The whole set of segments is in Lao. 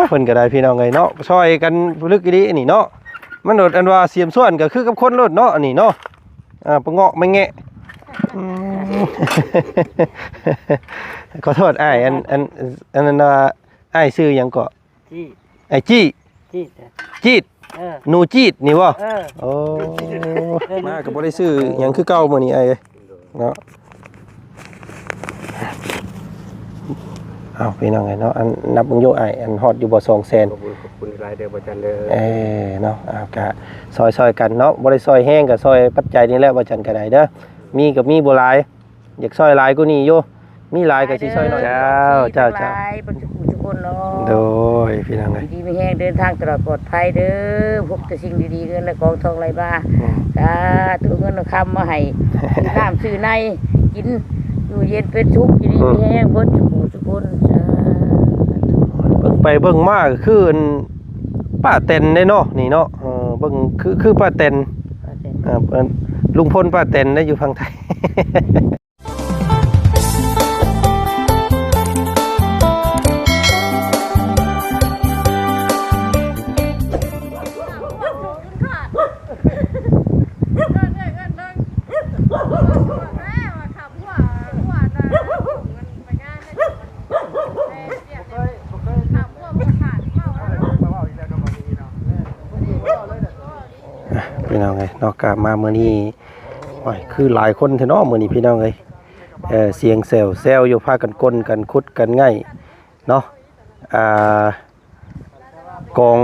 ເພິ່ນກໍໄດ້ພີ່ນ້ອງເອີຍເນາະ ຊ່ອຍກັນລຶກອີ່ຫຼີນີ້ເນາະ. ມັນໂດດອັນວ່າສຽມສ່ວນກໍຄືກັບຄົນໂລດເນາະ ອັນນີ້ເນາະ. ອ່າ ປະເງາະມາແງະ ອືມ ຂໍໂທດອ້າຍ ອັນ ອັນ ອັນນັ້ນວ່າ ອ້າຍຊື່ຫຍັງເກາະ? ຈີດ ອ້າຍຈີດ ຈີດ ຈີດ ເອີ ໜູຈີດນີ້ບໍ່? ເອີ ໂອ້ ມາກໍບໍ່ໄດ້ຊື້ຫຍັງຄືເກົ່າມື້ນີ້ອ້າຍເອີຍເນາະ. ເອົາ ພີ່ນ້ອງເອີຍເນາະ ອັນນັບເບິ່ງຢູ່ອ້າຍ ອັນຮອດຢູ່ບໍ່ ສອງແສນ? ຂອບຄຸນ ຂອບຄຸນຫຼາຍເດີ ບໍ່ຈັນເດີ. ເອີ ເນາະ ເອົາ ກະຊ່ອຍໆກັນເນາະ ບໍ່ໄດ້ຊ່ອຍແຮງ ກະຊ່ອຍປັດໄຈນີ້ແຫຼະ ບໍ່ຈັນກໍໄດ້ເດີ ມີກໍມີບໍ່ຫຼາຍ ຢາກຊ່ອຍຫຼາຍກວ່ານີ້ຢູ່ ມີຫຼາຍກໍຊິຊ່ອຍໜ້ອຍ. ເຈົ້າ ເຈົ້າ ເຈົ້າ ຫຼາຍເບິດທຸກຜູ້ທຸກຄົນເນາະ. ໂດຍ ພີ່ນ້ອງເອີຍ ຢູ່ດີມີແຮງ ເດີນທາງຕະຫຼອດປອດໄພເດີ ພົບແຕ່ສິ່ງດີໆ ເງິນໄຫຼກອງທອງໄຫຼມາ. ອືມ ສາທຸ ເງິນເອົາຄຳມາໃຫ້ ຊື້ນ້ຳຊື້ໃນກິນ ຢູ່ເຢັນເປັນສຸກ ຢູ່ດີ ອືມ ມີແຮງເບິດທຸກຜູ້ທຸກຄົນ. ສາທຸ ເບິ່ງໄປເບິ່ງມາກໍຄືອັນປ້າແຕນເດ້ເນາະ ນີ້ເນາະ. ເອີ ເບິ່ງຄື ຄືປ້າແຕນ ປ້າແຕນ ເອີ ເອີ ລຸງພົນປ້າແຕນໄດ້ຢູ່ຝັ່ງໄທ. ອ່ະ ພີ່ນ້ອງເອີຍເນາະ ກະມາມື້ນີ້ ໂອ້ຍ ຄືຫຼາຍຄົນແທ້ເນາະມື້ນີ້ ພີ່ນ້ອງເອີຍ. ເອີ ສຽງແຊວໆຢູ່ ພາກັນກົນກັນຂຸດກັນໄງ່ເນາະ ອ່າ ກອງ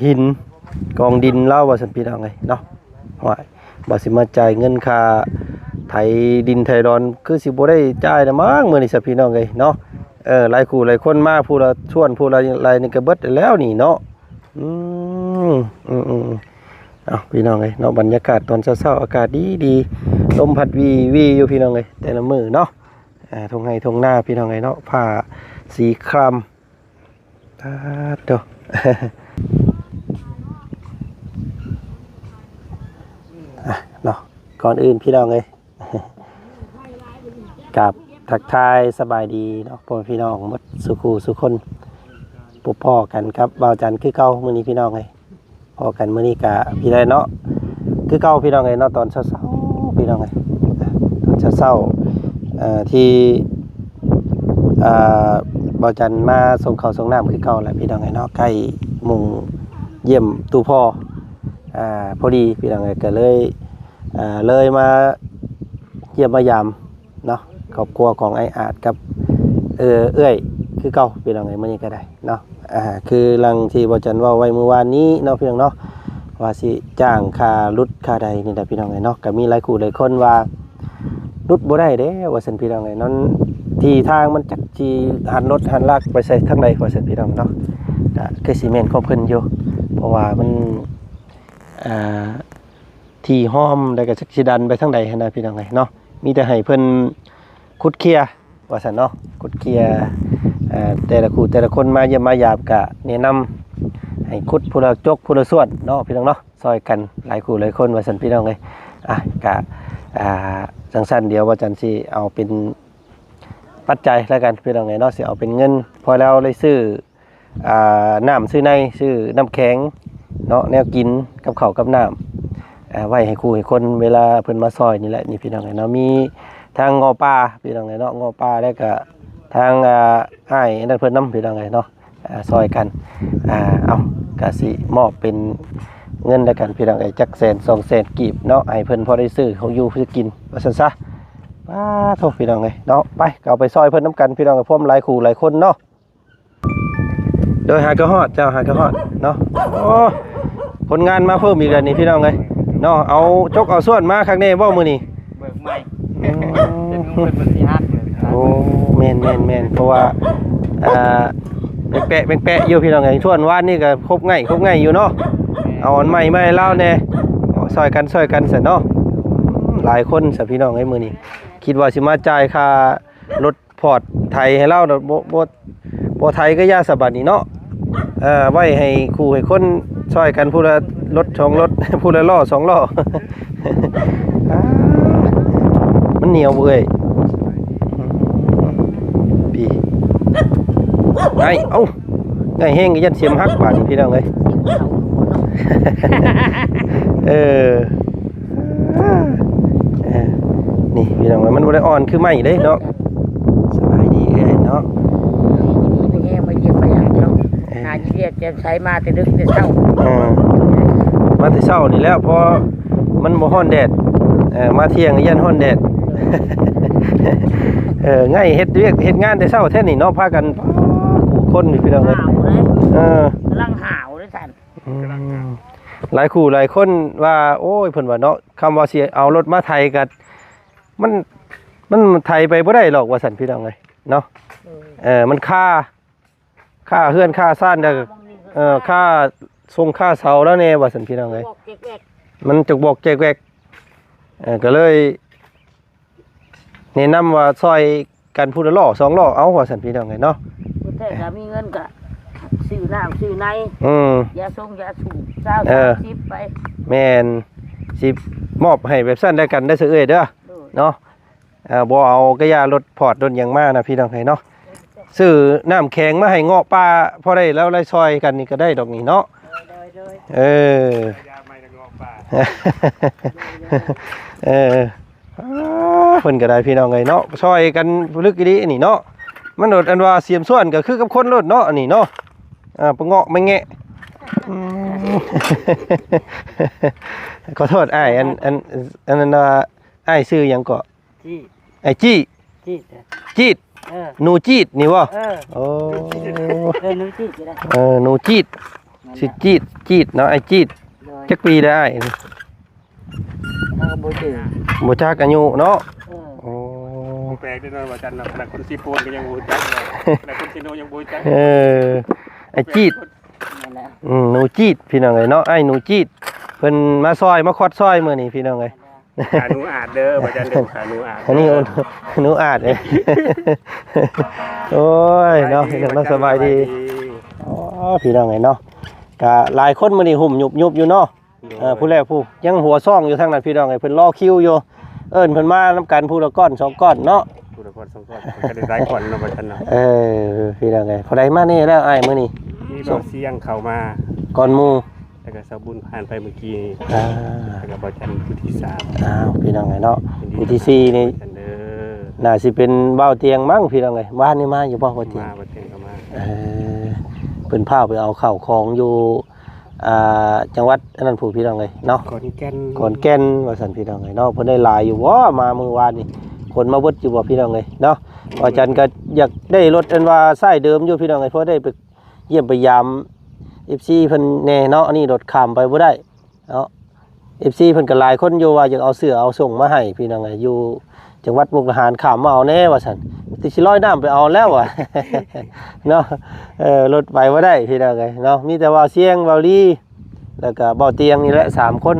ຫີນກອງດິນລາວວ່າຊັ້ນ ພີ່ນ້ອງເອີຍເນາະ. ໂອ້ຍ ວ່າຊິມາຈ່າຍເງິນຄ່າໄຖດິນໄຖດອນ ຄືຊິບໍ່ໄດ້ຈ່າຍລະມັ້ງມື້ນີ້ຊະ ພີ່ນ້ອງເອີຍເນາະ. ເອີ ຫຼາຍຄູ່ຫຼາຍຄົນມາ ຜູ້ລະສ່ວນຜູ້ລະໄລ່ນີ້ກໍເບິດແລ້ວນີ້ເນາະ. ອືມ ອືມໆ ເອົາ ພີ່ນ້ອງເອີຍເນາະ ບັນຍາກາດຕອນເຊົ້າໆ ອາກາດດີໆ ລົມພັດວີໆຢູ່ ພີ່ນ້ອງເອີຍ ແຕ່ລະມື້ເນາະ. ອ່າ ທົ່ງໄຮ່ທົ່ງນາ ພີ່ນ້ອງເອີຍເນາະ ຟ້າສີຄຣາມ ປາດໂທ້ ອ່ະ ເນາະ ກ່ອນອື່ນ ພີ່ນ້ອງເອີຍ ກາບທັກທາຍສະບາຍດີເນາະ ພໍ່ແມ່ພີ່ນ້ອງໝົດສູ່ຄູ່ສູ່ຄົນ ພົບພໍ້ກັນກັບບ່າວຈັນຄືເກົ່າມື້ນີ້ ພີ່ນ້ອງເອີຍ. ພໍ້ກັນມື້ນີ້ກະພີ່ໄດ້ເນາະ ຄືເກົ່າ ພີ່ນ້ອງເອີຍເນາະ. ຕອນເຊົ້າໆ ພີ່ນ້ອງເອີຍ ຕອນເຊົ້າໆ ເອີ ທີ່ ອ່າ ບ່າວຈັນມາສົ່ງເຂົ້າສົ່ງນ້ຳຄືເກົ່າແຫຼະ ພີ່ນ້ອງເອີຍເນາະ. ໃກ້ມຸງຢ້ຽມຕູ້ພໍ່ ອ່າ ພໍດີ ພີ່ນ້ອງເອີຍ ກໍເລີຍ ອ່າ ເລີຍມາຢ້ຽມມາຢາມ ເນາະ ຄອບຄົວຂອງອ້າຍອາດກັບ ເອີ ເອື້ອຍຄືເກົ່າ ພີ່ນ້ອງເອີຍ ມື້ນີ້ກໍໄດ້ເນາະ. ອ່າ ຄືດັ່ງທີ່ບ່າວຈັນເວົ້າໄວ້ມື້ວານນີ້ເນາະ ພີ່ນ້ອງເນາະ ວ່າຊິຈ້າງຄ່າຫຼຸດຄ່າໃດນີ້ແຫຼະ ພີ່ນ້ອງເອີຍເນາະ. ກໍມີຫຼາຍຄູ່ຫຼາຍຄົນວ່າຫຼຸດບໍ່ໄດ້ເດ້ວ່າຊັ້ນ ພີ່ນ້ອງເອີຍ ນັ້ນ ທີ່ທາງມັນຈັກຊິຫັນລົດຫັນລາກໄປໃສ່ທາງໃດວ່າຊັ້ນ ພີ່ນ້ອງເນາະ. ກໍຄືຊິແມ່ນຄວາມເພິ່ນຢູ່ ເພາະວ່າມັນ ອ່າ ທີ່ຫ້ອມ ແລ້ວກໍຈັກຊິດັນໄປທາງໃດຫັ້ນນະ ພີ່ນ້ອງເອີຍເນາະ. ມີແຕ່ໃຫ້ເພິ່ນຂຸດເຄຍວ່າຊັ້ນເນາະ ຂຸດເຄຍ ເອີ ແຕ່ລະຄູ່ແຕ່ລະຄົນມາຢ້ຽມມາຢາມ ກະແນະນຳໃຫ້ຂຸດຜູ້ລະຈົກຜູ້ລະສ່ວນເນາະ ພີ່ນ້ອງເນາະ ຊ່ອຍກັນຫຼາຍຄູ່ຫຼາຍຄົນວ່າຊັ້ນ ພີ່ນ້ອງເອີຍ. ອ່ະ ກະ ອ່າ ຈັ່ງຊັ້ນ ດຽວວ່າຈັນຊິເອົາເປັນປັດໄຈແລ້ວກັນ ພີ່ນ້ອງເອີຍເນາະ ຊິເອົາເປັນເງິນ ພໍແລ້ວໄດ້ຊື້ ອ່າ ນ້ຳຊື້ໃນ ຊື້ນ້ຳແຂງເນາະ ແນວກິນ ກັບເຂົ້າກັບນ້ຳ ອ່າ ໄວ້ໃຫ້ຄູ່ໃຫ້ຄົນ ເວລາເພິ່ນມາຊ່ອຍນີ້ແຫຼະ ນີ້ ພີ່ນ້ອງເອີຍເນາະ. ມີທັງງໍປ່າ ພີ່ນ້ອງເອີຍເນາະ ງໍປ່າ ແລ້ວກະທັງ ອ່າ ອ້າຍອັນນັ້ນເພິ່ນນຳ ພີ່ນ້ອງເອີຍເນາະ ອ່າ ຊ່ອຍກັນ ອ່າ ເອົາ ກະຊິມອບເປັນເງິນແລ້ວກັນ ພີ່ນ້ອງເອີຍ ຈັກແສນສອງແສນກີບເນາະ ໃຫ້ເພິ່ນພໍໄດ້ຊື້ຂອງຢູ່ຊື້ກິນວ່າຊັ້ນຊະ. ປາໂທ້ ພີ່ນ້ອງເອີຍເນາະ ໄປ ກໍເອົາໄປຊ່ອຍເພິ່ນນຳກັນ ພີ່ນ້ອງເອີຍ ພ້ອມຫຼາຍຄູ່ຫຼາຍຄົນເນາະ. ໂດຍ ຫາກໍຮອດ ເຈົ້າ ຫາກໍຮອດເນາະ. ໂອ້ ຄົນງານມາເພີ່ມອີກແລ້ວນີ້ ພີ່ນ້ອງເອີຍເນາະ. ເອົາຈົກເອົາສ່ວນມາຄັກແນ່ບໍ່ມື້ນີ້? ເບີກໃໝ່ ອືມ ເປັນເພິ່ນມັນຊິຫັກເລີຍ. ໂອ້ ແມ່ນໆໆ ເພາະວ່າ ອ່າ ແປະໆ ແປະໆຢູ່ ພີ່ນ້ອງເອີຍ. ສ່ວນວານນີ້ກໍຄົບໄງ່ຄົບໄງ່ຢູ່ເນາະ ເອົາອັນໃໝ່ມາໃຫ້ລາວແດ່ ຊ່ອຍກັນ ຊ່ອຍກັນຊະເນາະ. ອືມ ຫຼາຍຄົນຊະ ພີ່ນ້ອງເອີຍ ມື້ນີ້ ຄິດວ່າຊິມາຈ່າຍຄ່າລົດ ພອດໄຖໃຫ້ລາວ ບໍ່ ບໍ່ ບໍ່ໄຖກໍຢ່າສະບາດນີ້ເນາະ. ເອີ ໄວ້ໃຫ້ຄູ່ໃຫ້ຄົນຊ່ອຍກັນ ຜູ້ລະລົດສອງລົດ ຜູ້ລະລໍ້ສອງລໍ້. ມັນໜຽວເວີ້ຍ ພີ້ ໄອ້ ເອົ້າ ງ່າຍແຮງກໍຢ້ານສຽມຫັກບາດນີ້ພີ່ນ້ອງເອີຍ. ເອີ ເອີ ນີ້ພີ່ນ້ອງເອີຍ ມັນບໍ່ໄດ້ອ່ອນຄືໄມ້ເດ້ເນາະ. ສະບາຍດີເອີຍເນາະ. ດີໄປແຮງມາຢ້ຽມມາຢາມເນາະ. ເອີ ຫາຢູ່ວຽກແຈ່ມໃສ ມາແຕ່ດຶກແຕ່ເຊົ້າ. ເອີ ມາແຕ່ເຊົ້ານີ້ແຫຼະ ເພາະມັນບໍ່ຮ້ອນແດດ. ເອີ ມາທ່ຽງຢ້ານຮ້ອນແດດ. ເອີ ງ່າຍເຮັດວຽກເຮັດງານແຕ່ເຊົ້າແທ້ນີ້ເນາະ ພາກັນ ໂອ້ ຜູ້ຄົນນີ້ພີ່ນ້ອງເອີຍ. ຫາວເດ້ ເອີ ກຳລັງຫາວເດ້ຊັ້ນ. ອືມ ຫຼາຍຄູ່ຫຼາຍຄົນວ່າ ໂອ້ຍ ເພິ່ນວ່າເນາະ ຄຳວ່າຊິເອົາລົດມາໄຖກໍ ມັນ ມັນໄຖໄປບໍ່ໄດ້ດອກວ່າຊັ້ນພີ່ນ້ອງເອີຍເນາະ. ເອີ ເອີ ມັນຄາ ຄາເຮືອນຄາຊານແລ້ວ ເອີ ຄາຊົງຄາເສົາແລ້ວແດ່ວ່າຊັ້ນພີ່ນ້ອງເອີຍ. ມັນຈອກແຈກແວກ ເອີ ກໍເລີຍ ແນະນຳວ່າຊ່ອຍກັນຜູ້ລະລໍ້ສອງລໍ້ເອົາວ່າຊັ້ນພີ່ນ້ອງເອີຍເນາະ. ຜູ້ແທ້ກໍມີເງິນກໍຊື້ນ້ຳຊື້ໃນ ອືມ ຢາຊົງຢາສູບ ຊາວ ເອີ ສາມສິບໄປ. ແມ່ນ ຊິມອບໃຫ້ແບບຊັ້ນແລ້ວກັນເດີເອື້ອຍເດີ ໂດຍ ເນາະ. ເອີ ບໍ່ເອົາກະຢ່າລົດພອດລົດຫຍັງມານະພີ່ນ້ອງເອີຍເນາະ. ຊື້ນ້ຳແຂງມາໃຫ້ເງາະປ່າ ພໍໄດ້ລາວໄດ້ຊ່ອຍກັນນີ້ກໍໄດ້ດອກນີ້ເນາະ. ໂດຍ ໂດຍ ໂດຍ ເອີ ເອີ ເອີ ອ້າ ເພິ່ນກໍໄດ້ພີ່ນ້ອງເອີຍເນາະ ຊ່ອຍກັນລຶກອີ່ຫຼີນີ້ເນາະ. ມັນໂດດອັນວ່າສຽມສ່ວນກໍຄືກັບຄົນໂລດເນາະ ອັນນີ້ເນາະ. ອ່າ ປະເງາະມາແງະ ອືມ ຂໍໂທດອ້າຍ ອັນ ອັນ ອັນນັ້ນວ່າ ອ້າຍຊື່ຫຍັງເກາະ? ຈີດ ອ້າຍຈີດ ຈີດ ເອີ ໜູຈີດນີ້ບໍ່? ເອີ ໂອ້ ເອີ ໜູຈີດກໍໄດ້ ເອີ ໜູຈີດ ຊື່ຈີດ ຈີດເນາະ ອ້າຍຈີດ. ໂດຍ ຈັກປີແລ້ວອ້າຍ? ເຮົາກໍບໍ່ຈື່ ບໍ່ຈັກອາຍຸເນາະ. ເອີ ໂອ້ ແປກເດ້ເນາະ ວ່າຊັ້ນເນາະ ຂະໜາດຄົນຊີໂປນກໍຍັງບໍ່ຮູ້ຈັກເນາະ ຂະໜາດຄົນຊີໂນຍັງບໍ່ຮູ້ຈັກ. ເອີ ອ້າຍຈີດ ນັ້ນແຫຼະ ອືມ ໜູຈີດ ພີ່ນ້ອງເອີຍເນາະ ອ້າຍໜູຈີດ ເພິ່ນມາຊ່ອຍ ມາຄອດຊ່ອຍມື້ນີ້ ພີ່ນ້ອງເອີຍ. ຂາໜູອາດເດີ ວ່າຊັ້ນເດີ ຂາໜູອາດ. ອັນນີ້ໜູອາດເດ້. ໂອ້ຍເນາະ ພີ່ນ້ອງເນາະ ສະບາຍດີ. ອໍ ພີ່ນ້ອງເອີຍເນາະ ກະຫຼາຍຄົນມື້ນີ້ຫຸ້ມຍຸບໆຢູ່ເນາະ. ໂດຍ ເອີ ຜູ້ແລຜູ້ຍັງຫົວຊ່ອງຢູ່ທາງນັ້ນ ພີ່ນ້ອງເອີຍ ເພິ່ນລໍຄິວຢູ່ ເອີ້ນເພິ່ນມານຳກັນຜູ້ລະກ້ອນສອງກ້ອນເນາະ ຜູ້ລະກ້ອນສອງກ້ອນ ເພິ່ນກໍໄດ້ຫຼາຍກ້ອນເນາະ ວ່າຊັ້ນເນາະ. ເອີ ພີ່ນ້ອງເອີຍ ຜູ້ໃດມາແດ່ແລ້ວອ້າຍມື້ນີ້? ມີບ່າວຊຽງເຂົ້າມາກ່ອນໝູ່ ແລ້ວກໍສາວບຸນຜ່ານໄປມື້ກີ້ນີ້ ອ່າ ແລ້ວກໍບ່າວຈັນຜູ້ທີສາມ. ອ້າວ ພີ່ນ້ອງເອີຍເນາະ ຜູ້ທີສີ່ນີ້ ໜ້າຊິເປັນບ່າວຕຽງມັ້ງ ພີ່ນ້ອງເອີຍ. ວານນີ້ມາຢູ່ບໍ່ບ່າວຕຽງ? ມາ ບ່າວຕຽງກໍມາ. ເອີ ເພິ່ນພາໄປເອົາເຂົ້າຂອງຢູ່ ອ່າ ຈັງຫວັດອັນນັ້ນພຸ້ນ ພີ່ນ້ອງເອີຍເນາະ ຂອນແກ່ນ ຂອນແກ່ນວ່າຊັ້ນ ພີ່ນ້ອງເອີຍເນາະ. ເພິ່ນໄດ້ຫຼາຍຢູ່ບໍ່ ມາມື້ວານນີ້ ຂົນມາເບິດຢູ່ບໍ່ ພີ່ນ້ອງເອີຍເນາະ? ອາຈານກໍຢາກໄດ້ລົດອັນວ່າສາຍເດີມຢູ່ ພີ່ນ້ອງເອີຍ ເພາະໄດ້ໄປຢ້ຽມໄປຢາມເອັຟຊີເພິ່ນແດ່ເນາະ. ອັນນີ້ລົດຂ້າມໄປບໍ່ໄດ້ເນາະ ເອັຟຊີເພິ່ນກໍຫຼາຍຄົນຢູ່ວ່າຢາກເອົາເສື້ອເອົາສົ່ງມາໃຫ້ ພີ່ນ້ອງເອີຍ ຢູ່ ຈັງຫວັດມຸກດາຫານ ຂ້າມມາເອົາແດ່ວ່າຊັ້ນ ຕິຊິລອຍນ້ຳໄປເອົາແລ້ວວ່າເນາະ. ເອີ ລົດໄປບໍ່ໄດ້ ພີ່ນ້ອງເອີຍເນາະ ມີແຕ່ວ່າຊຽງ ເບົາລີ ແລ້ວກໍເບົາຕຽງນີ້ແຫຼະ ສາມຄົນ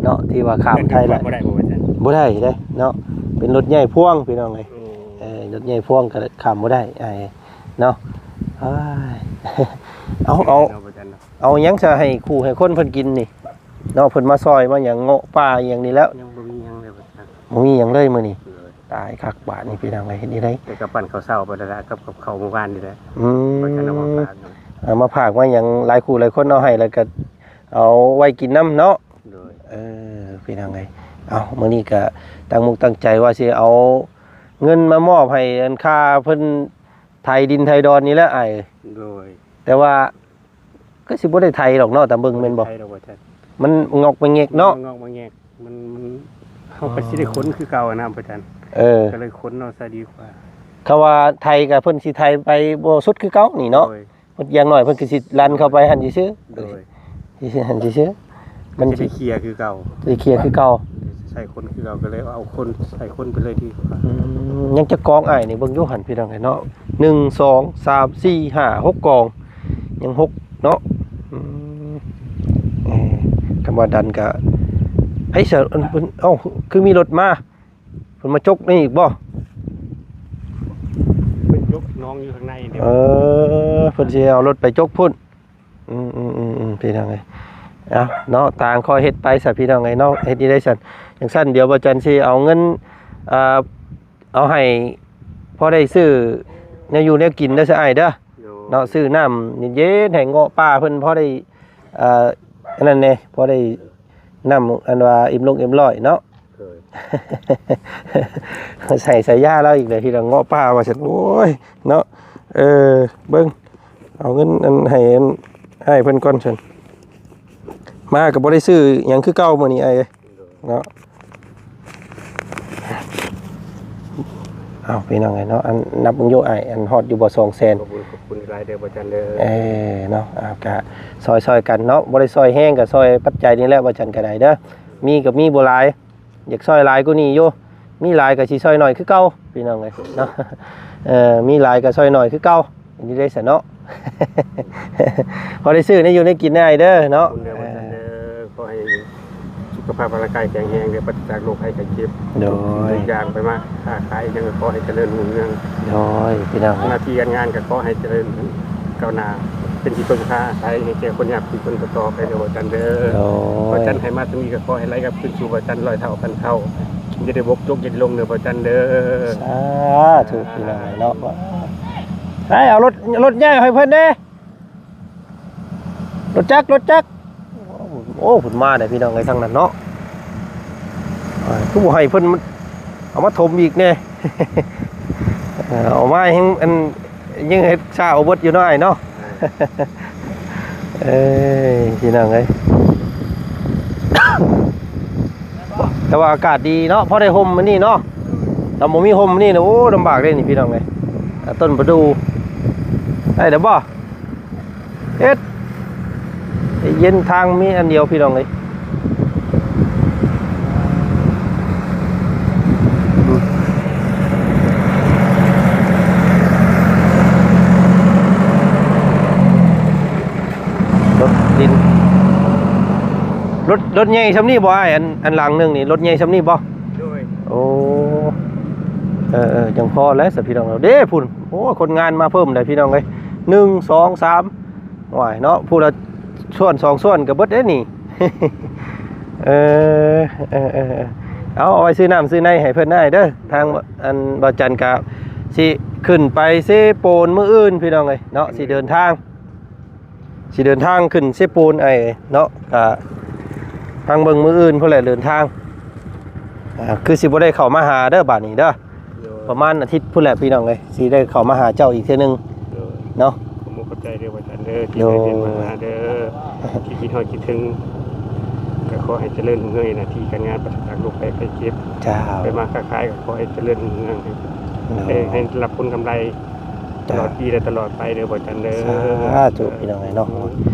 ເນາະ ທີ່ວ່າຂ້າມໄທແຫຼະ. ບໍ່ໄດ້ບໍ່ວ່າຊັ້ນ ບໍ່ໄດ້ເດ້ເນາະ ເປັນລົດໃຫຍ່ພວງ ພີ່ນ້ອງເອີຍ. ໂອ້ ເອີ ລົດໃຫຍ່ພວງກໍຂ້າມບໍ່ໄດ້ອ້າຍເນາະ. ເອີຍ ເອົາ ເອົາ ເອົາຫຍັງຊະໃຫ້ຄູ່ໃຫ້ຄົນເພິ່ນກິນນີ້ເນາະ ເພິ່ນມາຊ່ອຍມາຫຍັງ ເງາະປ່າອີ່ຫຍັງນີ້ແລ້ວ ຍັງບໍ່ມີຫຍັງເລີຍວ່າຊັ້ນ ບໍ່ມີຫຍັງເລີຍມື້ນີ້. ໂດຍ ຕາຍຄັກບາດນີ້ ພີ່ນ້ອງເອີຍ ເຮັດຈັ່ງໃດ? ແຕ່ກໍປັ້ນເຂົ້າເຊົ້າໄປແລ້ວລະ ກັບ ກັບເຂົ້າມື້ວານນີ້ແຫຼະ. ອືມ ເອົາມາຝາກ ເອົາມາຝາກມາຫຍັງ ຫຼາຍຄູ່ຫຼາຍຄົນເອົາໃຫ້ ແລ້ວກໍເອົາໄວ້ກິນນຳເນາະ. ໂດຍ ເອີ ພີ່ນ້ອງເອີຍ ເອົາ ມື້ນີ້ກໍຕັ້ງມຸກຕັ້ງໃຈວ່າຊິເອົາເງິນມາມອບໃຫ້ ອັນ ຄ່າເພິ່ນໄຖດິນໄຖດອນນີ້ແຫຼະອ້າຍ. ໂດຍ ແຕ່ວ່າ ກໍຊິບໍ່ໄດ້ໄຖດອກເນາະ ຕາມເບິ່ງແມ່ນບໍ່? ບໍ່ໄດ້ໄຖດອກວ່າຊັ້ນ ມັນງອກມາແງກເນາະ ມັນງອກມາແງກ ມັນ ມັນ ເຮົາກໍຊິໄດ້ຂົນຄືເກົ່ານະ ອາຈານ. ເອີ ກໍເລີຍຂົນເອົາຊະດີກວ່າ. ຄຳວ່າໄຖກໍເພິ່ນຊິໄຖໄປບໍ່ສຸດຄືເກົ່ານີ້ເນາະ. ໂດຍ ເພິ່ນ ຢ່າງໜ້ອຍເພິ່ນກໍຊິລັນເຂົ້າໄປຫັ້ນຊື່ໆ. ໂດຍ ຊິຫັ້ນຊື່ໆ ມັນຊິໄດ້ເຄຍຄືເກົ່າ ໄດ້ເຄຍຄືເກົ່າ ໃສ່ຄົນຄືເກົ່າ ກໍເລີຍເອົາຄົນ ໃສ່ຄົນໄປເລີຍດີກວ່າ. ອືມ ຍັງຈັກກອງອ້າຍນີ້ ເບິ່ງຢູ່ຫັ້ນ ພີ່ນ້ອງເອີຍເນາະ ໜຶ່ງ ສອງ ສາມ ສີ່ ຫ້າ ຫົກກອງ ຍັງຫົກເນາະ. ອືມ ເອີ ຄຳວ່າດັນກະ ໄອ້ສາ ອັນ ເພິ່ນ ເອົ້າ ຄືມີລົດມາ ເພິ່ນມາຈົກນີ້ອີກບໍ່? ເພິ່ນຈົກໜອງຢູ່ຂ້າງໃນເດ້. ເອີ ເພິ່ນຊິເອົາລົດໄປຈົກພຸ້ນ. ອືມໆໆໆ ພີ່ນ້ອງເອີຍ ເອົາເນາະ ຕ່າງຄ່ອຍເຮັດໄປຊະ ພີ່ນ້ອງເອີຍເນາະ ເຮັດນີ້ໄດ້ຊັ້ນ. ຈັ່ງຊັ້ນດຽວບ່າວຈັນຊິເອົາເງິນ ເອົາໃຫ້ພໍໄດ້ຊື້ແນວຢູ່ແນວກິນເດີຊະອ້າຍເດີ. ໂດຍ ເນາະ ຊື້ນ້ຳເຢັນໆໃຫ້ເງາະປ່າເພິ່ນ ພໍໄດ້ ເອີ ອັນນັ້ນແດ່ ພໍໄດ້ນ້ຳອັນວ່າເອັມລົງເອັມຮ້ອຍເນາະ ໂດຍ ໃສ່ສາຍຢາລາວອີກແລ້ວ ພີ່ນ້ອງ ເງາະປ່າວ່າຊັ້ນ ໂອ້ຍ ເນາະ ເອີ ເບິ່ງ ເອົາເງິນອັນໃຫ້ອັນອ້າຍເພິ່ນກ່ອນຊັ້ນ ມາກໍບໍ່ໄດ້ຊື້ຫຍັງຄືເກົ່າມື້ນີ້ອ້າຍເອີຍ ເນາະ ເອົາ ພີ່ນ້ອງເອີຍເນາະ ອັນນັບເບິ່ງຢູ່ອ້າຍ ອັນຮອດຢູ່ບໍ່ ສອງແສນ ຂອບຄຸນ ຂອບຄຸນຫຼາຍເດີ ບໍ່ຈັນເດີ ເອີ ເນາະ ເອົາ ກະຊ່ອຍໆກັນເນາະ ບໍ່ໄດ້ຊ່ອຍແຮງ ກະຊ່ອຍປັດໄຈນີ້ແຫຼະ ບໍ່ຈັນກະໄດ້ເດີ ມີກໍມີບໍ່ຫຼາຍ ຢາກຊ່ອຍຫຼາຍກວ່ານີ້ຢູ່ ມີຫຼາຍກໍຊິຊ່ອຍໜ້ອຍຄືເກົ່າ ພີ່ນ້ອງເອີຍເນາະ ເອີ ມີຫຼາຍກໍຊ່ອຍໜ້ອຍຄືເກົ່າ ນີ້ໄດ້ຊະເນາະ ພໍໄດ້ຊື້ແນວຢູ່ແນວກິນໄດ້ເດີເນາະ ຂອບຄຸນເດີ ເອີ ວ່າຊັ້ນເດີ ຂໍໃຫ້ສຸຂະພາບຮ່າງກາຍແຂງແຮງເດີ ປາສະຈາກໂລກໄພໄຂ້ເຈັບ ໂດຍ ທຸກສິ່ງທຸກຢ່າງ ໄປມາຄ້າຂາຍຫຍັງກໍຂໍໃຫ້ຈະເລີນຮຸ່ງເຮືອງ ໂດຍ ພີ່ນ້ອງ ໜ້າທີ່ການງານກໍຂໍໃຫ້ຈະເລີນກ້າວໜ້າ ເປັນທີ່ເພິ່ງພາອາໄສໃຫ້ແກ່ຄົນຍາກຄົນຈົນຕໍ່ໆໄປເດີ ວ່າຊັ້ນເດີ ໂດຍ ວ່າຈັ່ນໃຫ້ມາຊຳນີ້ກໍຂໍໃຫ້ໄຫຼກັບຄືນສູ່ວ່າຈັ່ນຮ້ອຍເທົ່າພັນເທົ່າ ຢ່າໄດ້ບົກຈົກຢ່າໄດ້ລົງເດີ ວ່າຈັ່ນເດີ ສາທຸ ພີ່ນ້ອງເນາະ ໄປເອົາລົດ ລົດໃຫຍ່ໃຫ້ເພິ່ນເດ້ ລົດຈັກ ລົດຈັກ ໂອ້ ເພິ່ນມາແລ້ວ ພີ່ນ້ອງເອີຍ ທາງນັ້ນເນາະ ອ່າ ຄືບໍ່ໃຫ້ເພິ່ນເອົາມາຖົມອີກແດ່ ເອົາມາແຮງ ອັນ ຍັງເຮັດຊ້າບໍ່ເບິດຢູ່ເນາະອ້າຍເນາະ ເອີຍ ພີ່ນ້ອງເອີຍ ແຕ່ວ່າອາກາດດີເນາະ ພໍໄດ້ຮົ່ມອັນນີ້ເນາະ ຖ້າບໍ່ມີຮົ່ມອັນນີ້ນະ ໂອ້ ລຳບາກເດ້ນີ້ ພີ່ນ້ອງເອີຍ ອ່າ ຕົ້ນປະດູ່ ໄດ້ແລ້ວບໍ່? ເຮັດ ເຢັນ ທາງມີອັນດຽວ ພີ່ນ້ອງເອີຍ ລົດດິນ ລົດ ລົດໃຫຍ່ຊ່ຳນີ້ບໍ່ອ້າຍ? ອັນ ອັນຫຼັງໜຶ່ງນີ້ ລົດໃຫຍ່ຊ່ຳນີ້ບໍ່? ໂດຍ ໂອ້ ເອີໆ ຈັ່ງພໍແລ້ວຊະ ພີ່ນ້ອງເອີຍ ເດ້ພຸ້ນ ໂອ້ ຄົນງານມາເພີ່ມແລ້ວ ພີ່ນ້ອງເອີຍ ໜຶ່ງ ສອງ ສາມ ໂອ້ຍເນາະ ຜູ້ລະສ່ວນສອງສ່ວນກໍເບິດເດ້ນີ້ ເອີ ເອີໆ ເອົາ ເອົາໄວ້ຊື້ນ້ຳຊື້ໃນໃຫ້ເພິ່ນໄດ້ເດີ ທາງ ອັນ ບ່າວຈັນກະຊິຂຶ້ນໄປເຊໂປນມື້ອື່ນ ພີ່ນ້ອງເອີຍເນາະ ຊິເດີນທາງ ຊິເດີນທາງຂຶ້ນເຊໂປນ ອ້າຍເນາະ ກະຟັງເບິ່ງມື້ອື່ນພຸ້ນແຫຼະເດີນທາງ ອ່າ ຄືຊິບໍ່ໄດ້ເຂົ້າມາຫາເດີບາດນີ້ເດີ ໂດຍ ປະມານອາທິດພຸ້ນແຫຼະ ພີ່ນ້ອງເອີຍ ຊິໄດ້ເຂົ້າມາຫາເຈົ້າອີກເທື່ອໜຶ່ງ ໂດຍ ເນາະ ຂອບອົກຂອບໃຈເດີ ອາຈານເດີ ໂດຍ ທີ່ໄດ້ມາຫາເດີ ທີ່ຄິດຮອດຄິດເຖິງ ກໍຂໍໃຫ້ຈະເລີນຮຸ່ງເຮືອງໃນໜ້າທີ່ການງານ ປາສະຈາກໂລກໄພໄຂ້ເຈັບ ເຈົ້າ ໄປມາຄ້າຂາຍກໍຂໍໃຫ້ຈະເລີນຮຸ່ງເຮືອງ ໂດຍ ໃຫ້ ໃຫ້ໄດ້ຮັບຜົນກຳໄລ ຕະຫຼອດປີ ເຈົ້າ ແລະ ຕະຫຼອດໄປເດີ ອາຈານເດີ ສາທຸ ພີ່ນ້ອງເອີຍເນາະ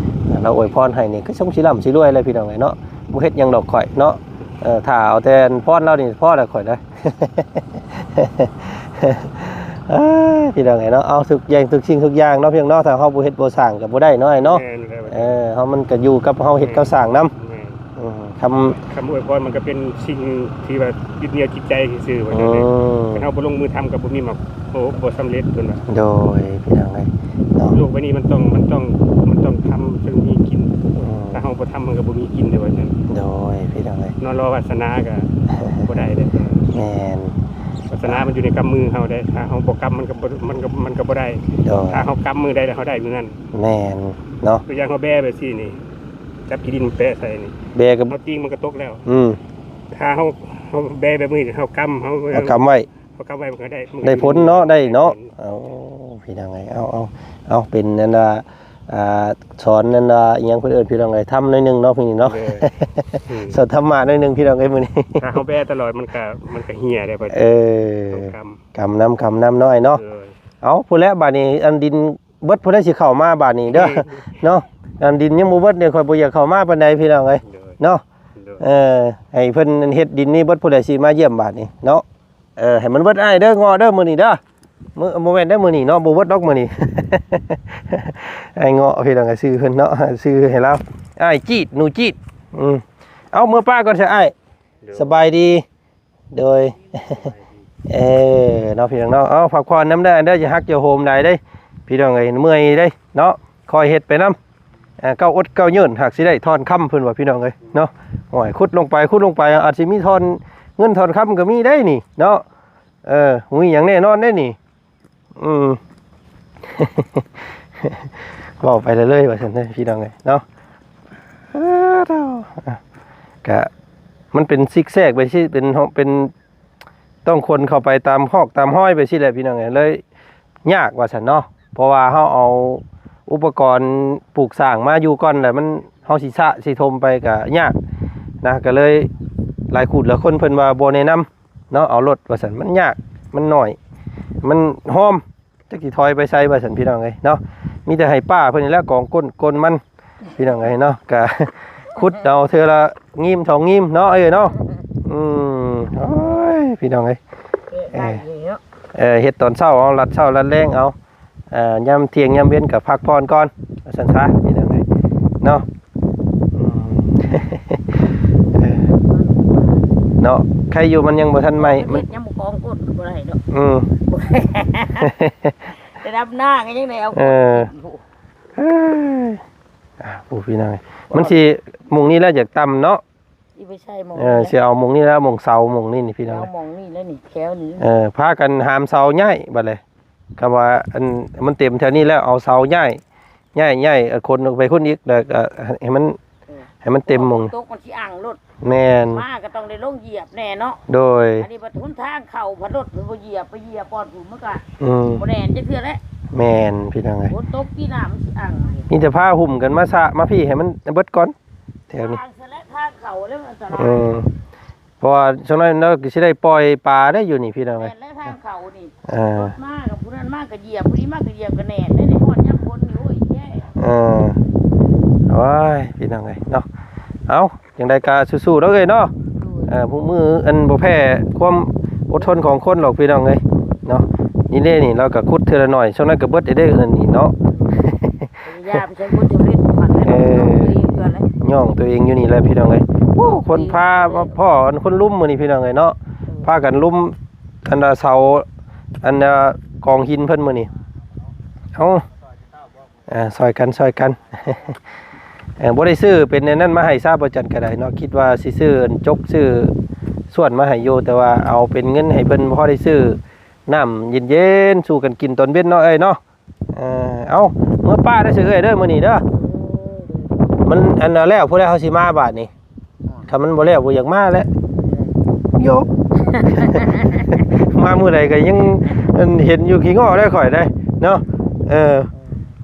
ລາວອວຍພອນໃຫ້ນີ້ຄືຊົງຊິລ່ຳຊິລວຍເລີຍ ພີ່ນ້ອງເອີຍເນາະ ບໍ່ເຮັດຫຍັງດອກຂ້ອຍເນາະ ເອີ ຖ້າເອົາແຕ່ພອນລາວນີ້ພໍແລ້ວຂ້ອຍນະ ເອີຍ ພີ່ນ້ອງເອີຍເນາະ ເອົາ ທຸກຢ່າງ ທຸກສິ່ງທຸກຢ່າງເນາະ ພີ່ນ້ອງເນາະ ຖ້າເຮົາບໍ່ເຮັດບໍ່ສ້າງກໍບໍ່ໄດ້ເນາະ ອ້າຍເນາະ ແມ່ນແລ້ວ ເອີ ເຮົາ ມັນກໍຢູ່ກັບເຮົາເຮັດກັບສ້າງນຳ ແມ່ນ ອືມ ຄຳ ຄຳອວຍພອນມັນກໍເປັນສິ່ງທີ່ວ່າຍຶດໜຽວຈິດໃຈຊື່ໆ ວ່າຊັ້ນເດ ອືມ ຄັນເຮົາບໍ່ລົງມືທຳກໍບໍ່ມີໝາກ ໂອ້ ບໍ່ສຳເລັດເພິ່ນວ່າ ໂດຍ ພີ່ນ້ອງເອີຍເນາະ ໂລກໃບນີ້ມັນຕ້ອງ ມັນຕ້ອງ ມັນຕ້ອງທຳ ຈຶ່ງມີກິນ ອືມ ຖ້າເຮົາບໍ່ທຳ ມັນກໍບໍ່ມີກິນເດ້ ວ່າຊັ້ນ ໂດຍ ພີ່ນ້ອງເອີຍ ນອນລໍວາສະໜາກໍບໍ່ໄດ້ເດ້ ແມ່ນ ວາສະໜາມັນຢູ່ໃນກຳມືເຮົາເດ້ ຖ້າເຮົາບໍ່ກຳ ມັນກໍບໍ່ ມັນກໍ ມັນກໍບໍ່ໄດ້ ໂດຍ ຖ້າເຮົາກຳມື້ໃດ ເຮົາໄດ້ມື້ນັ້ນ ແມ່ນເນາະ ຕົວຢ່າງເຮົາແບແບບຊີ້ນີ້ ຈັບຂີ້ດິນແປະໃສ່ນີ້ ແບກໍ ເຮົາຕີງມັນກໍຕົກແລ້ວ ອືມ ຖ້າເຮົາ ເຮົາແບແບບນີ້ ເຮົາກຳ ເຮົາ ເຮົາກຳໄວ້ ເຮົາກັບໄວ້ມັນກໍໄດ້ ໄດ້ຜົນເນາະ ໄດ້ເນາະ ໄດ້ຜົນ ໂອ້ ພີ່ນ້ອງເອີຍ ເອົາ ເອົາ ເອົາ ເປັນອັນວ່າ ອ່າ ສອນອັນວ່າ ອີ່ຫຍັງເພິ່ນເອີ້ນ ພີ່ນ້ອງເອີຍ ທຳໜ້ອຍໜຶ່ງເນາະ ມື້ນີ້ເນາະ ເອີ ອືມ ສອນທຳມະໜ້ອຍໜຶ່ງ ພີ່ນ້ອງເອີຍ ມື້ນີ້ ຖ້າເຮົາແບຕະຫຼອດມັນກໍ ມັນກໍເຫ່ຍເດ້ ເອີ ຕ້ອງກຳ ກຳນຳ ກຳນຳເນາະ ອ້າຍເນາະ ເອີ ເອົາ ພຸ້ນແຫຼະ ບາດນີ້ ອັນດິນເບິດ ຜູ້ໃດຊິເຂົ້າມາບາດນີ້ເດີ ເອີ ເນາະ ອັນດິນຍັງບໍ່ເບິດນີ້ ຂ້ອຍບໍ່ຢາກເຂົ້າມາປານໃດ ພີ່ນ້ອງເອີຍ ໂດຍ ເນາະ ໂດຍ ເອີ ໃຫ້ເພິ່ນເຮັດດິນນີ້ເບິດ ຜູ້ໃດຊິມາຢ້ຽມບາດນີ້ເນາະ ເອີ ໃຫ້ມັນເບິດອ້າຍເດີ ເງາະເດີ ມື້ນີ້ເດີ ມື້ ບໍ່ແມ່ນເດີ ມື້ນີ້ເນາະ ບໍ່ເບິດດອກມື້ນີ້ ອ້າຍເງາະ ພີ່ນ້ອງ ຊື່ເພິ່ນເນາະ ຊື່ໃຫ້ລາວ ອ້າຍຈີດ ໜູຈີດ ອືມ ເອົາ ເມືອປ້າກ່ອນຊະອ້າຍ ໂດຍ ສະບາຍດີ ໂດຍ ເອີ ເນາະ ພີ່ນ້ອງເນາະ ເອົາ ພັກຜ່ອນນຳເດີ ເດີ ຢ່າຮັກຢ່າໂຫມຫຼາຍເດ້ ພີ່ນ້ອງເອີຍ ເມື່ອຍເດ້ເນາະ ຄ່ອຍເຮັດໄປນຳ ເອີ ເກົ້າອົດເກົ້າຍືນ ຫາກຊິໄດ້ທ່ອນຄຳ ເພິ່ນວ່າ ພີ່ນ້ອງເອີຍເນາະ ໂອ້ຍ ຂຸດລົງໄປ ຂຸດລົງໄປ ອາດຊິມີທ່ອນເງິນທ່ອນຄຳກໍມີໄດ໋ນີ້ເນາະ ເອີ ບໍ່ມີຫຍັງແນ່ນອນເດ້ນີ້ ອືມ ເວົ້າໄປເລື້ອຍໆວ່າຊັ້ນເດີພີ່ນ້ອງເອີຍເນາະ. ເອີ ເອີ ກະມັນເປັນຊິກແຊກໄປຊີ້ ເປັນ ເປັນ ຕ້ອງຄົນເຂົ້າໄປຕາມຮອກຕາມຮອຍໄປຊີ້ແຫຼະພີ່ນ້ອງເອີຍ ເລີຍຍາກວ່າຊັ້ນເນາະ. ເພາະວ່າເຮົາເອົາອຸປະກອນປູກສ້າງມາຢູ່ກ່ອນ ແລ້ວມັນ ເຮົາຊິສະຊິຖົມໄປກະຍາກນະ ກະເລີຍຫຼາຍຄູ່ຫຼາຍຄົນເພິ່ນວ່າບໍ່ແນະນຳເນາະ ເອົາລົດວ່າຊັ້ນ ມັນຍາກ ມັນໜ້ອຍ ມັນຫອມ ຈັກຊິຖອຍໄປໃສວ່າຊັ້ນພີ່ນ້ອງເອີຍເນາະ. ມີແຕ່ໃຫ້ປ້າເພິ່ນນີ້ແຫຼະກອງກົ້ນ ກົ້ນມັນ ພີ່ນ້ອງເອີຍເນາະ. ກະຂຸດເອົາເທື່ອລະງີມສອງງີມເນາະ ເອີຍເນາະ. ອືມ ໂອ້ຍ ພີ່ນ້ອງເອີຍ ເອີ ເຮັດຕອນເຊົ້າເອົາ ລັດເຊົ້າລັດແລງເອົາ ເອີ ຍາມທ່ຽງຍາມເວັນກໍພັກຜ່ອນກ່ອນ ວ່າຊັ້ນຊະ ພີ່ນ້ອງເອີຍເນາະ. ອືມ ເອີ ເນາະ ໃຄຢູ່ມັນຍັງບໍ່ທັນໄໝ້ ມັນເຮັດຍັງບໍ່ກອງກົ້ນກໍບໍ່ໄດ້ດອກ. ອືມ ໄດ້ດຳນາກໍຍັງໄດ້ເອົາ ເອີ ເອີຍ ອ່າ ໂອ້ ພີ່ນ້ອງເອີຍ ມັນຊິມຸງນີ້ແຫຼະຢາກຕ່ຳເນາະ. ຊິໄປໃສ່ໝ່ອງ ເອີ ນີ້ແຫຼະ ຊິເອົາໝ່ອງນີ້ແຫຼະ ໝ່ອງເສົາໝ່ອງນີ້ນີ້ພີ່ນ້ອງ ເອົາໝ່ອງນີ້ແຫຼະນີ້ ແຖວນີ້ ເອີ ພາກັນຫາມເສົາຍ້າຍບັດເລີຍ. ຄຳວ່າອັນມັນເຕັມແຖວນີ້ແລ້ວ ເອົາເສົາຍ້າຍ ຍ້າຍ ຍ້າຍ ເອີ ຂົນອອກໄປພຸ້ນອີກ ແລ້ວກໍໃຫ້ມັນ ເອີ ໃຫ້ມັນເຕັມໝ່ອງ ຝົນຕົກມັນຊິອັ່ງໂລດ. ແມ່ນ ມາກໍຕ້ອງໄດ້ລົງຢຽບແນ່ເນາະ. ໂດຍ ອັນນີ້ບັດຫົນທາງເຂົ້າ ພັດລົດເພິ່ນບໍ່ຢຽບ ໄປຢຽບບ່ອນພຸ້ນ ມັນກໍ ອືມ ບໍ່ແໜ້ນຈັກເທື່ອແຫຼະ. ແມ່ນ ພີ່ນ້ອງເອີຍ ຝົນຕົກປີໜ້າມັນຊິອັ່ງ. ມີແຕ່ພາຫຸ້ມກັນມາສະມາພີ້ໃຫ້ມັນເບິດກ່ອນ ແຖວນີ້ ທາງເສຍແຫຼະ ທາງເຂົ້າແລ້ວອັນຕະລາຍ. ເອີ ເພາະວ່າຈັກໜ້ອຍເນາະ ກໍຊິໄດ້ປ່ອຍປາໄດ້ຢູ່ນີ້ພີ່ນ້ອງເອີຍ. ແມ່ນແຫຼະ ທາງເຂົ້ານີ້ ເອີ ລົດມາກັບຜູ້ນັ້ນມາກໍຢຽບ ຜູ້ນີ້ມາກໍຢຽບ ກໍແໜ້ນໄດ້ ຮອດຍາມຝົນນີ້ ໂອ້ຍ ແຍ່. ເອີ ໂອ້ຍ ພີ່ນ້ອງເອີຍເນາະ. ເອົ້າ ຈັ່ງໃດກໍສູ້ໆເນາະເອີຍເນາະ. ໂດຍ ເອີ ຜູ້ມືອັນບໍ່ແພ້ຄວາມອົດທົນຂອງຄົນດອກພີ່ນ້ອງເອີຍເນາະ. ນີ້ເດ້ນີ້ ລາວກໍຂຸດເທື່ອລະໜ້ອຍ ຊ່ວງນັ້ນກໍເບິດໄດ້ເດີ ອັນນີ້ເນາະ. ພະຍາຍາມໃຊ້ຜົນສຳເລັດຂອງມັນ ເອີ ຍ້ອງຕົວເອງຢູ່ນີ້ແຫຼະພີ່ນ້ອງເອີຍ. ໂອ້ ຄົນພາມາພໍ້ອັນຄົນລຸມມື້ນີ້ພີ່ນ້ອງເອີຍເນາະ. ເອີ ພາກັນລຸມອັນເສົາ ອັນກອງຫີນເພິ່ນມື້ນີ້. ເອົ້າ ອ່າ ຊ່ອຍກັນ ຊ່ອຍກັນ. ເອີ ບໍ່ໄດ້ຊື້ເປັນອັນນັ້ນມາໃຫ້ຊາ ບໍ່ຈັນກໍໄດ້ເນາະ. ຄິດວ່າຊິຊື້ອັນຈົກ ຊື້ສ່ວນມາໃຫ້ຢູ່ ແຕ່ວ່າເອົາເປັນເງິນໃຫ້ເພິ່ນ ພໍໄດ້ຊື້ນ້ຳເຢັນໆສູ່ກັນກິນຕອນເວັນເນາະເອີຍເນາະ. ເອີ ເອົ້າ ເມືອປ້າໄດ້ຊະເອື້ອຍເດີ ມື້ນີ້ເດີ. ມັນອັນນັ້ນແລ້ວ ຜູ້ໃດເຮົາຊິມາບາດນີ້. ຖ້າມັນບໍ່ແລ້ວ ບໍ່ຢາກມາແຫຼະ. ໂຍ ມາມື້ໃດກໍຍັງ ອັນ ເຫັນຢູ່ຂີ້ງໍ້ໄດ໋ຂ້ອຍໄດ໋ເນາະ. ເອີ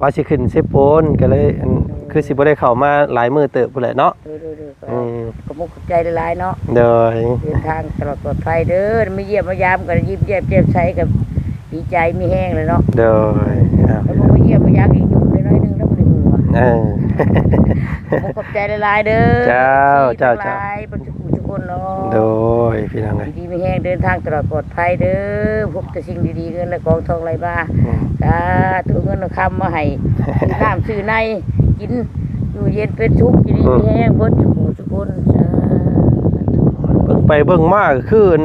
ວ່າຊິຂຶ້ນເຊໂປນ ກໍເລີຍ ອັນ ຄືຊິບໍ່ໄດ້ເຂົ້າມາຫຼາຍມື້ເຕີບພຸ້ນແຫຼະເນາະ. ໂດຍ ໂດຍ ໂດຍ ອືມ ຂອບມຸກຂອບໃຈຫຼາຍໆເນາະ. ໂດຍ ເດີນທາງຕະຫຼອດປອດໄພເດີ. ມາຢ້ຽມມາຢາມກໍຍິ້ມແຍ້ມແຈ່ມໃສ ກໍດີໃຈມີແຮງແລ້ວເນາະ. ໂດຍ ແລ້ວບໍ່ມາຢ້ຽມມາຢາມອີກ ຢູ່ໄດ້ໜ້ອຍໜຶ່ງແລ້ວບໍ່ໄດ້ເມືອ. ເອີ ຂອບມຸກຂອບໃຈຫຼາຍໆເດີ. ເຈົ້າ ເຈົ້າ ເຈົ້າ ຫຼາຍໆ ເບິດທຸກຜູ້ທຸກຄົນເນາະ. ໂດຍ ພີ່ນ້ອງເອີຍ ຢູ່ດີມີແຮງ ເດີນທາງຕະຫຼອດປອດໄພເດີ. ພົບແຕ່ສິ່ງດີໆ ເງິນໄຫຼກອງທອງໄຫຼມາ. ອືມ ສາທຸ ເງິນເອົາຄຳມາໃຫ້ ຊື້ນ້ຳຊື້ໃນກິນ ຢູ່ເຢັນເປັນສຸກ ຢູ່ດີ ອືມ ມີແຮງເບິດທຸກຜູ້ທຸກຄົນ. ສາທຸ ເບິ່ງໄປເບິ່ງມາກໍຄືອັນ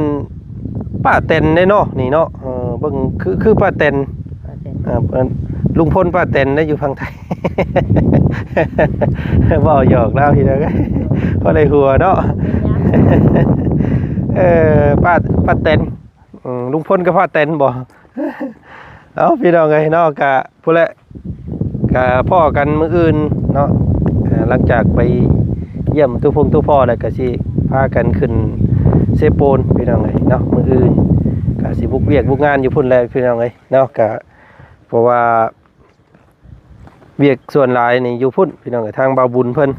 ປ້າແຕນເດ້ເນາະ ນີ້ເນາະ. ເອີ ເບິ່ງຄື ຄືປ້າແຕນ ປ້າແຕນ ເອີ ລຸງພົນປ້າແຕນໄດ້ຢູ່ຝັ່ງໄທ. ເວົ້າຫຍອກລາວພີ່ນ້ອງເອີຍ ພໍໄດ້ຫົວເນາະ. ເອີ ປ້າ ປ້າແຕນ ອືມ ລຸງພົນກັບປ້າແຕນບໍ? ເອົ້າ ພີ່ນ້ອງເອີຍເນາະ ກະພຸ້ນແຫຼະ ກະພໍ້ກັນມື້ອື່ນເນາະ. ເອີ ຫຼັງຈາກໄປຢ້ຽມຕູ້ພົງຕູ້ພໍ້ແລ້ວ ກະຊິພາກັນຂຶ້ນເຊໂປນ ພີ່ນ້ອງເອີຍເນາະ. ມື້ອື່ນກະຊິບຸກວຽກບຸກງານຢູ່ພຸ້ນແຫຼະ ພີ່ນ້ອງເອີຍເນາະ. ກະເພາະວ່າວຽກສ່ວນຫຼາຍນີ້ຢູ່ພຸ້ນ ພີ່ນ້ອງເອີຍ ທາງບ່າວບຸນເພິ່ນ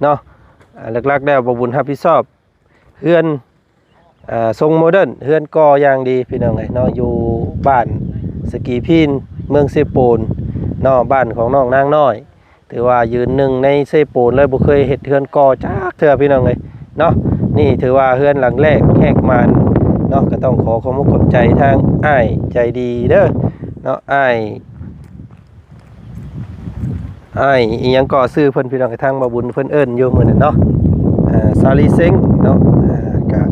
ເນາະ. ອ່າ ຫຼັກໆແລ້ວບ່າວບຸນຮັບຜິດຊອບເຮືອນ ເອີ ຊົງໂມເດີນ ເຮືອນກໍ່ຢ່າງດີ ພີ່ນ້ອງເອີຍເນາະ. ຢູ່ບ້ານສະກີພີນ ເມືອງເຊໂປນເນາະ ບ້ານຂອງນ້ອງນາງນ້ອຍ. ຖືວ່າຢືນໜຶ່ງໃນເຊໂປນເລີຍ ບໍ່ເຄີຍເຮັດເຮືອນກໍ່ຈັກເທື່ອ ພີ່ນ້ອງເອີຍເນາະ. ນີ້ຖືວ່າເຮືອນຫຼັງແລກແຫກມານເນາະ. ກໍຕ້ອງຂໍຂອບມຸກຂອບໃຈທາງອ້າຍໃຈດີເດີເນາະ ອ້າຍ ອ້າຍອີ່ຫຍັງກໍຊື່ເພິ່ນ ພີ່ນ້ອງ ທາງບ່າວບຸນເພິ່ນເອີ້ນຢູ່ມື້ນັ້ນເນາະ ເອີ ຊາລີເຊັງເນາະ. ເອີ ກະ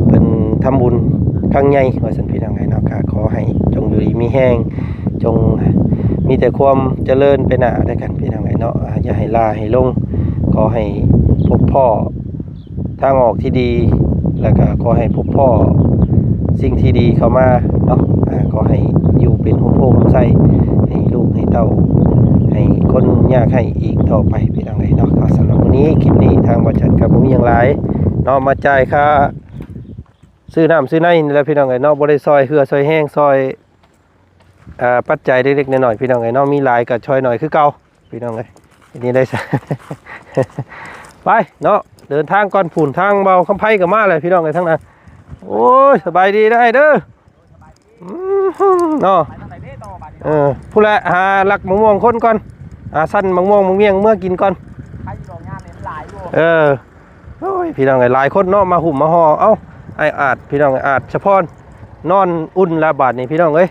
ເພິ່ນທຳບຸນຄັ້ງໃຫຍ່ວ່າຊັ້ນ ພີ່ນ້ອງເອີຍເນາະ. ກະຂໍໃຫ້ຈົ່ງຢູ່ດີມີແຮງ ຈົ່ງມີແຕ່ຄວາມຈະເລີນໄປໜ້າດ້ວຍກັນ ພີ່ນ້ອງເອີຍເນາະ. ຢ່າໃຫ້ຫຼ້າໃຫ້ລົງ ຂໍໃຫ້ພົບພໍ້ ທາງອອກທີ່ດີ ແລ້ວກໍຂໍໃຫ້ພົບພໍ້ສິ່ງທີ່ດີເຂົ້າມາເນາະ. ອ່າ ຂໍໃຫ້ຢູ່ເປັນຮົ່ມໂພຮົ່ມໄຊ ໃຫ້ລູກໃຫ້ເຕົ້າ ຍາກໃຫ້ອີກຕໍ່ໄປພີ່ນ້ອງເອີຍເນາະ. ກໍສຳລັບມື້ນີ້ ຄລິບນີ້ທາງບ່າວຈັນກໍບໍ່ມີຫຍັງຫຼາຍເນາະ ມາຈ່າຍຄ່າຊື້ນ້ຳຊື້ໃນນີ້ແຫຼະພີ່ນ້ອງເອີຍເນາະ. ບໍ່ໄດ້ຊ່ອຍເຮືອຊ່ອຍແຮງ ຊ່ອຍ ເອີ ປັດໄຈເລັກໆນ້ອຍໆ ພີ່ນ້ອງເອີຍເນາະ. ມີຫຼາຍກໍຊ່ອຍໜ້ອຍຄືເກົ່າ ພີ່ນ້ອງເອີຍ. ທີນີ້ໄດ້ ໄປເນາະ ເດີນທາງກ່ອນ. ພຸ້ນທາງເບົາຄຳໄພກໍມາແລ້ວພີ່ນ້ອງເອີຍ ທາງນັ້ນ. ໂອ້ຍ ສະບາຍດີເດີອ້າຍເດີ. ອືມ ເນາະ ເອີ ພຸ້ນແຫຼະ ຫາລັກມະມ່ວງຄົນກ່ອນ ຫາຊັ້ນມະມ່ວງມະມ້ຽງເມືອກິນກ່ອນ. ເອີ ໂອ້ຍ ພີ່ນ້ອງເອີຍ ຫຼາຍຄົນເນາະ ມາຫຸ້ມມາຫໍ່. ເອົ້າ ອ້າຍອາດ ພີ່ນ້ອງ ອາດສະພອນ ນອນອຸ່ນລະບາດນີ້ ພີ່ນ້ອງເອີຍ.